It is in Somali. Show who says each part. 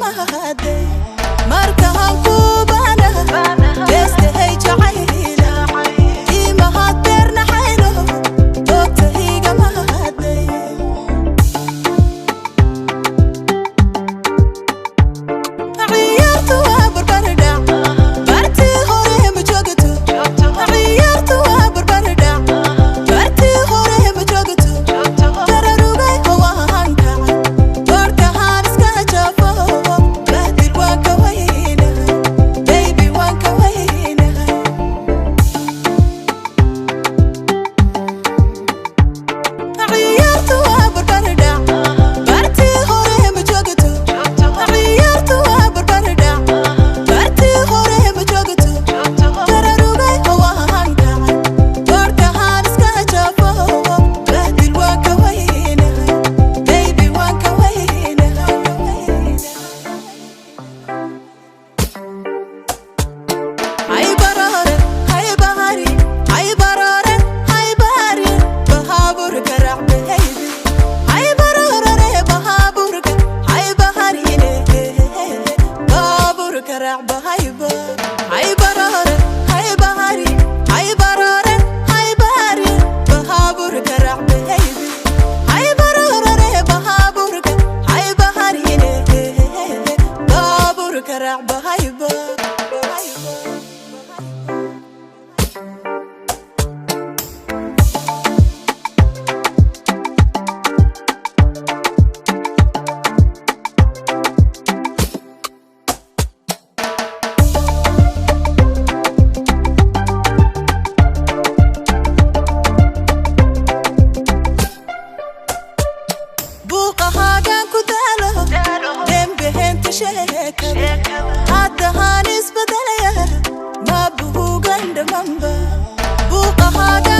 Speaker 1: Mahaday markahan ku baanaha beestahay jacayla imahad beernaxayno boogtahiga mahaday. Ciyaartu waa barbardhac, bartii hore ma joogto. Ciyaartu waa barbardhac, bartii hore ma joogto. Dararugay hawaanka boorkahaan iska jafo, bahdil waan ka weynahay, baby, waan ka weynahay. Ciyaartu waa barbardhac, bartii hore ma joogto. Ciyaartu waa barbardhac, bartii hore ma joogto. Dararugay hawaanka boorkahaan iska jafo, bahdil waan ka weynahay, baby, waan ka weynahay. Hay barare, hay bahari, hay barare, hay bahari, bahaburka raac baby. Hay barare, bahaburka, hay baharine, baaburka raac bahayba. Hay barare, hay bahari, hay barare, hay bahari, bahaburka raac baby. Hay barare, bahaburka, hay baharine, baaburka raac bahayba. Buuqahaagaan ku daalo dembiheenta sheekada haddahaan isbedelaya ma buhugan dhamanba buuqahaagaan.